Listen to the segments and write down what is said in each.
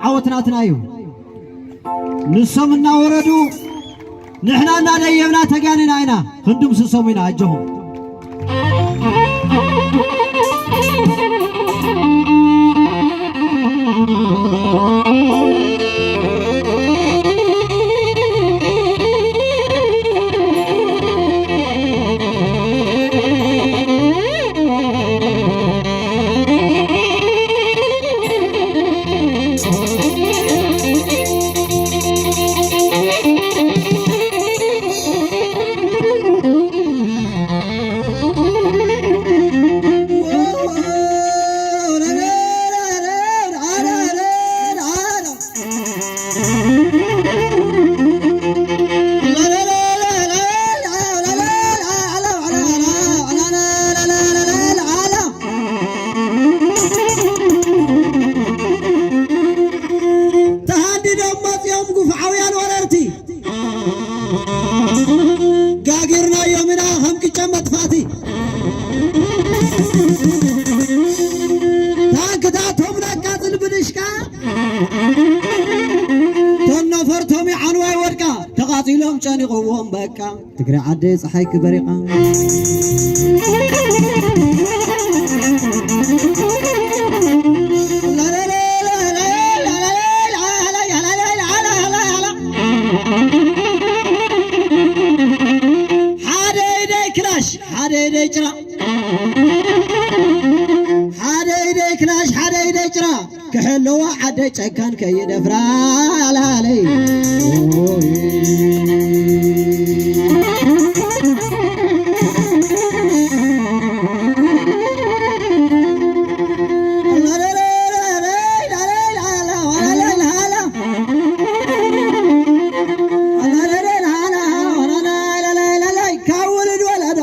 ዓወት ናትና እዩ። ንሶም እናወረዱ ንሕና እናደየብና ተጋኒና ኢና። ክንድምስሶም ኢና። ኣጆኹም። ተሃንዲዶም መፂኦም ግፍዓውያን ወረርቲ፣ ጋጊርናዮም ኢና ከም ቅጫ መጥፋእቲ። ታንክታቶም ነቃፅል ብድሽቃ፣ ቶም ነፈርቶም ይዓንዋ ይወድቃ፣ ተቓፂሎም ጨኒቕዎም በቃ። ትግራይ ዓደይ ፀሓይኪ በሪቓ። ሓደ ኢደይ ክላሽ፣ ሓደ ኢደይ ጭራ፣ ሓደ ኢደይ ክላሽ፣ ሓደ ኢደይ ጭራ። ክሕልዋ ዓደይ ጨካን ከይደፍራ ኣላለይ። ካብ ውሉድ ወለዶ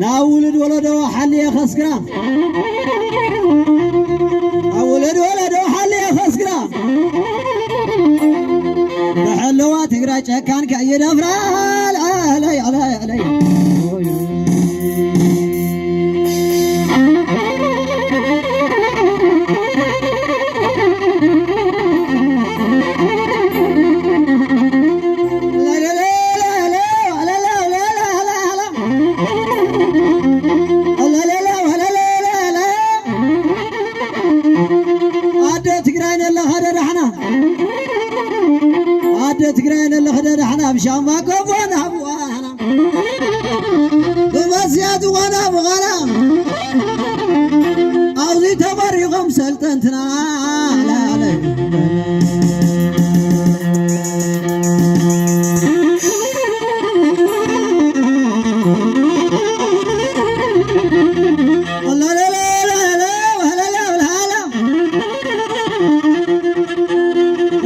ናብ ውሉድ ወለዶ ሓልየ ከስግራ፣ ኣብ ውሉድ ወለዶ ሓልየ ከስግራ፣ ብሕልዋ ትግራይ ጨካን ከይደፍራ። ኣለ፣ ኣለ፣ ኣለ፣ ኣለ። ኣደ ትግራይ ነለኻ ደዳሕና፣ ኣደ ትግራይ ነለኻ ደዳሕና፣ ብሻምባ ቆፎ ናብዋና ብመስያ ዝኾና ብቓላ ኣብዚ ተመሪቖም ሰልጠንትና።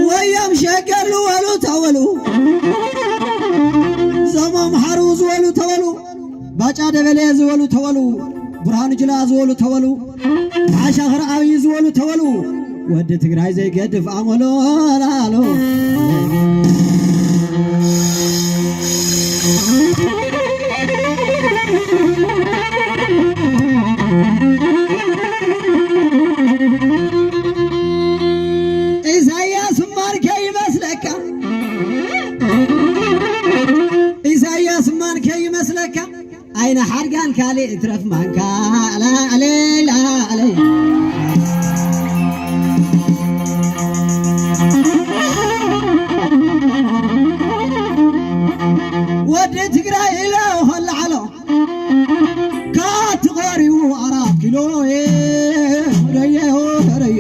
ወዮም ሸገር ዝበሉ ተበሉ፣ ዞም ኣምሓሩ ዝበሉ ተበሉ፣ ባጫ ደበሌ ዝበሉ ተበሉ፣ ብርሃኑ ጁላ ዝበሉ ተበሉ፣ ዓሻኽር ኣብዪ ዝበሉ ተበሉ፣ ወዲ ትግራይ ዘይገድፍ ኣመሎ ላሎ። ኢሳያስ ማርከ ይመስለካ፣ ኢሳያስ ማርከ ይመስለካ፣ ኣይነ ሓርጋን ካልእ እትረፍ ማንካ። ላዕለይ ላዕለይ። ወዲ ትግራይ ኢለ ከለዓሎ፣ ካት ቀሪቡ ኣራት ኪሎ፣ ኤ፣ ረየ፣ ረየ።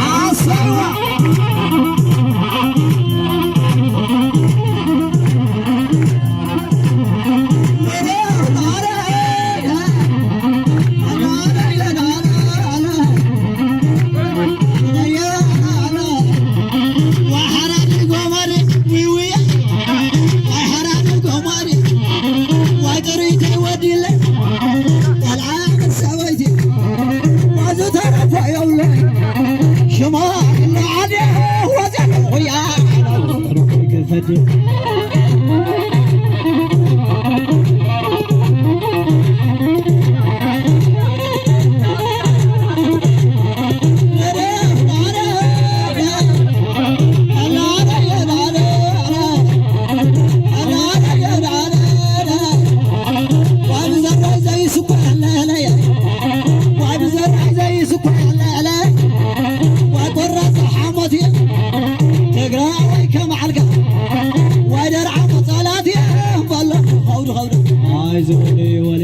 ዓሳ ትግራዋይ ከመዓልካ ዋይ ደርዓ መጻላት እየ በሎ ኸውዲ ኸውዲ። ኣይ ዝወደ ይወለ።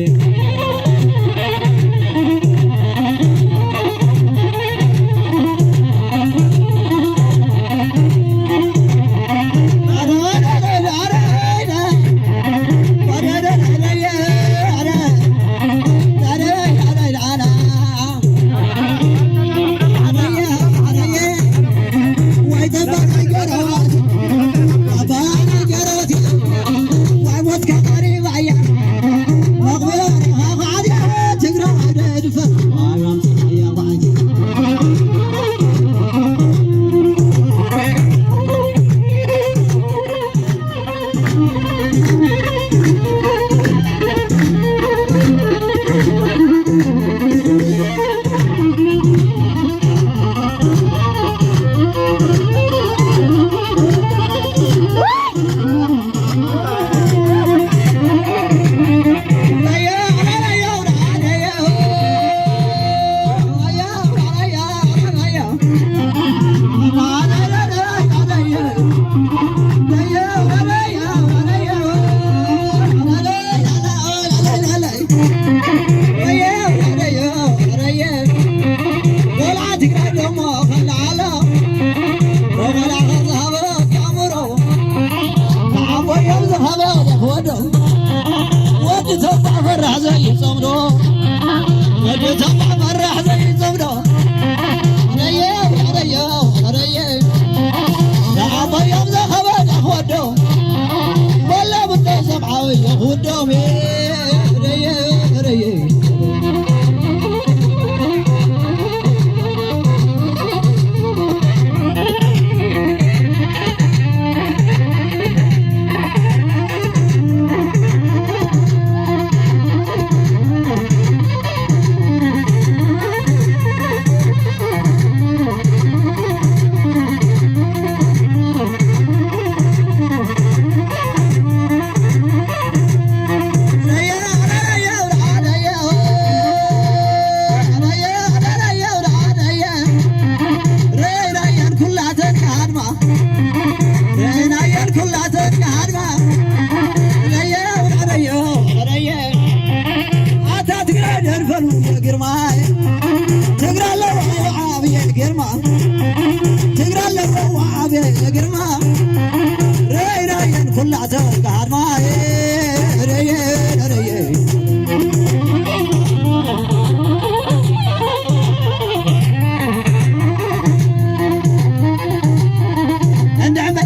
ወዲ ተባዕ ፈራሕ ዘይጸምዶ፣ ወዲ ተባዕ ፈራሕ ዘይጸምዶ። ረየ፣ ረየ፣ ረየ። ንዓበዮም ዘኸበደ ክወዶ፣ በሎም እንደ ሰብዓዊ ክውዶም። ረየ፣ ረየ። ኣታ ትግራይ ደርፈሉ ግርማይ፣ ትግራይ ኣለዎ ዓብየ ግርማ፣ ትግራይ ኣለዎ ዓብየ ግርማ። ረይ ረየን ኩላ ተጋድማይ፣ ረየ ረየ። እንድሕመ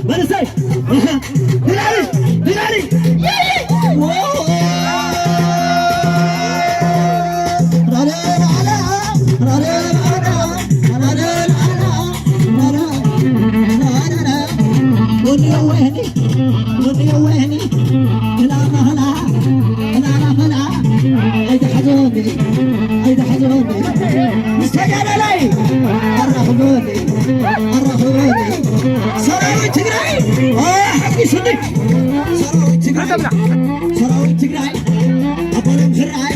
መንእሰይ! ቢላሊ! ቢላሊ! ወዲ የዋህኒ! ወዲ የዋህኒ! ክላና ኸላ! ክላና ኸላ! ኣይትሓዞኒ! ኣይትሓዞኒ! ምስ ተጋዳላይ! ኣራኽበኒ! ኣራኽበኒ! ሰራዊት ትግራይ! ኦ፣ ሓጒሱኒ! ሰራዊት ትግራይ! ሰራዊት ትግራይ! ኣቦሎም ሕራይ!